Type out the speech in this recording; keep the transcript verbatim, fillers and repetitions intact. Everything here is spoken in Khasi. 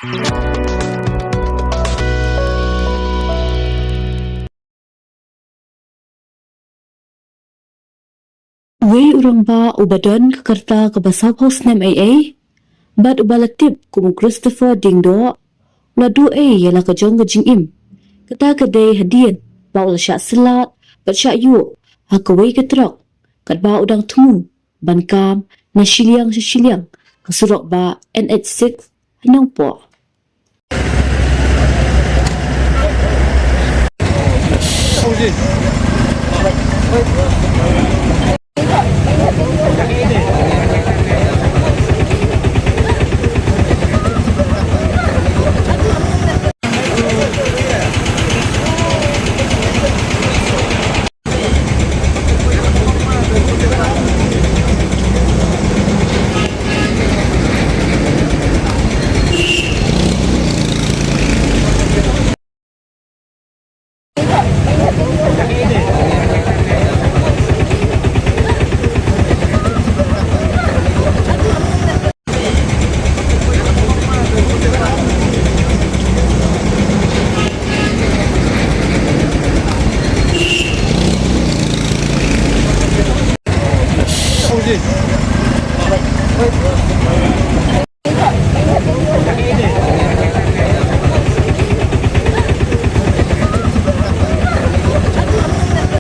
Uwei u rangbah uba don ka rta kaba sawphew snem ei ei bad uba la tip kum u Christopher Diengdoh u la duh ei ïa la ka jong ka jingim. Kata ka dei hadien ba u la shah syllah bad shah ïuh ha kawei ka trok katba u dang thmu ban kam na shiliang sha shiliang ka surok bah N H six ha Nongpoh.